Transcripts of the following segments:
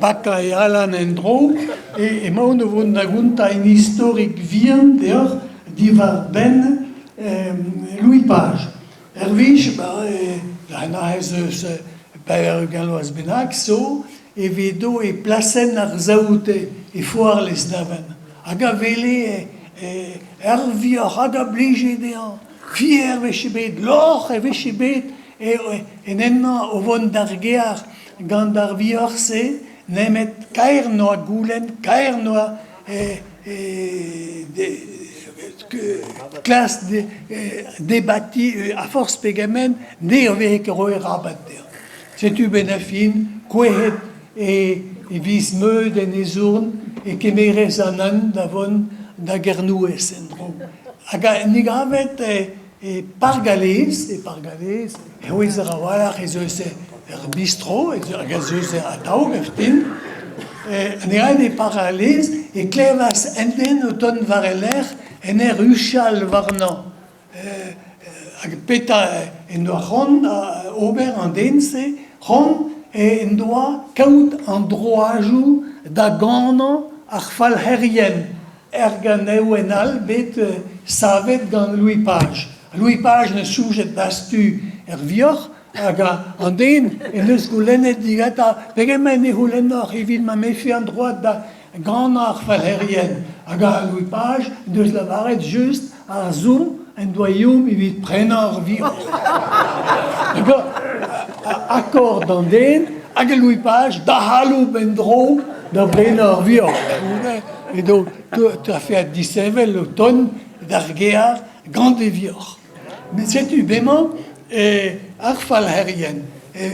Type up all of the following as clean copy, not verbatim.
bakañ e alan en-dro, emaon o vont da gontañ un istorig vihan deoc'h diwar-benn Louis Page. Ur wech, ba, ez eus pevar-ugent vloaz bennak zo, e vedo e plasenn ar saout e foar Lesneven hag a wele ur vioc'h hag a blije dezhañ. Fier e vije bet, lorc'h e vije bet en ennañ o vont d'ar gêr gant ar vioc'h-se nemet kaer 'noa goulenn, kaer 'noa klask debatiñ a-forzh pegement ne veze ket roet rabat dezhañ. Setu benn ar fin kouezhet e viz meud en e zourn e kemerez an hent da vont da Gernouez en-dro. Hag ni gavet e Pargalez, e Pargalez, e ouezer a-walc'h ez eus ur bistro hag ez eus atav gaftin. En aet e Pargalez e klevas un den o tont war e lerc'h en ur huchal warnañ. Hag petra en doa c'hoant da ober an den-se? C'hoant en doa kaout an droajoù da ganañ ar falc'herien er ganaouenn all bet savet gant Louis Page. Louis Page 'neus soñjet dastu er vioc'h hag an den en deus goulennet digantañ pegement e c'houlennoc'h evit ma 'mefe an droad da ganañ ar falc'herien. Hag Louis Page en deus lavaret just ar somm en doa ezhomm evit prenañ ar vioc'h. Hag akord d'an den hag Louis Page da c'haloup en-dro da brenañ ar vioc'h. Edo afer disheñvel o tont d'ar gêr gant e vioc'h. Met setu bremañ ar falc'herien.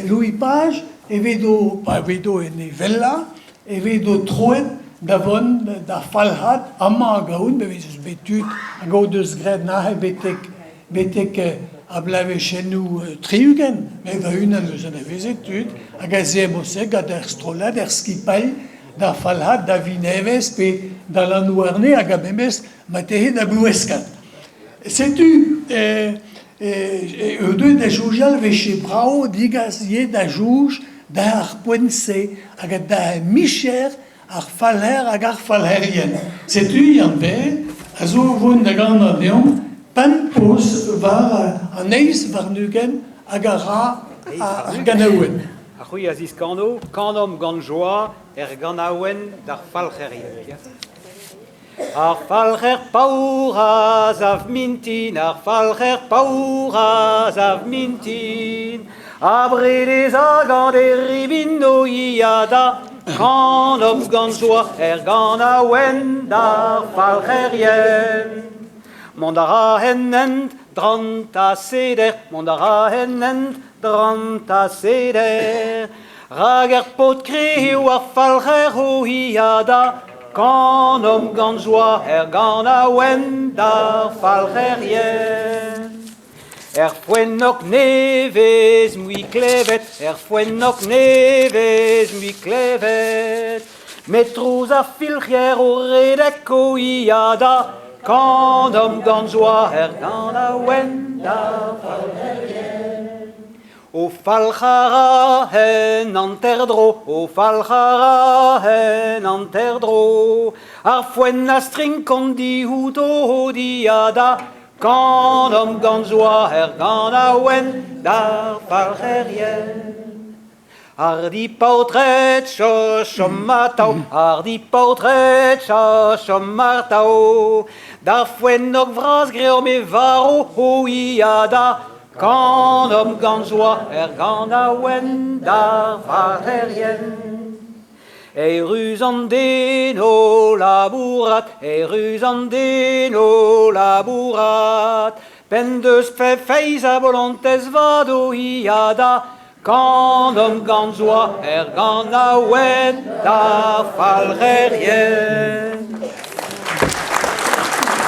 Louis Page e vedo, pa vedo en e wellañ, e vedo troet da vont da falc'hat amañ hag ahont, ma vez bet tud hag o deus graet neuze betek betek ar bloavezhennoù 60, me va-unan eus anavezet tud hag a zebr-se gant ar strollad, ar skipailh, da falc'hat da Vinevez pe da Lanhouarne hag a memes marteze da Bloueskad. Setu eo deuet da soñjal e vije brav degas ivez da soñj d'ar poent-se hag da micher ar falc'her hag ar falc'herien. Setu Yann-Ber a zo o vont da ganañ deomp pemp poz war an eizh warn-ugent hag a ra ar ganaouenn. Ha c'hwi a ziskano Kanomp gant joa er ganaouenn d'ar falc'herien. Ar falc'her paour a sav mintin, ar falc'her paour a sav mintin, Abred ez a gant e ribin o ia da Kanomp gant joa er ganaouenn d'ar falc'herien. Mont a ra en hent drant ha seder, mont a ra en hent drant ha seder. Rak er paotr kre eo ar falc'her o hiada, kanomp gant joa er ganaouenn d'ar falc'herien. Er foennog nevez mui klevet, er foennog nevez mui klevet, met trouz ar filc'hier o redek o hiada, kanomp gant joa er ganaouenn d'ar falc'herien. O falc'hañ a ra en hanter-dro, o falc'hañ a ra en hanter-dro. Ar foenn a strinkont diouto o diada, kanomp gant joa er ganaouenn d'ar falc'herien. Hardi paotred, chom atav, hardi paotred, chom atav. D'ar foennog vras greomp e varv, o ia da Kanomp gant joa er ganaouenn d'ar varerien. Erruz an den o labourat, erruz an den o labourat, p'en deus feiz ha bolontez vat o hiada, kanomp gant joa er ganaouenn d'ar falc'herien.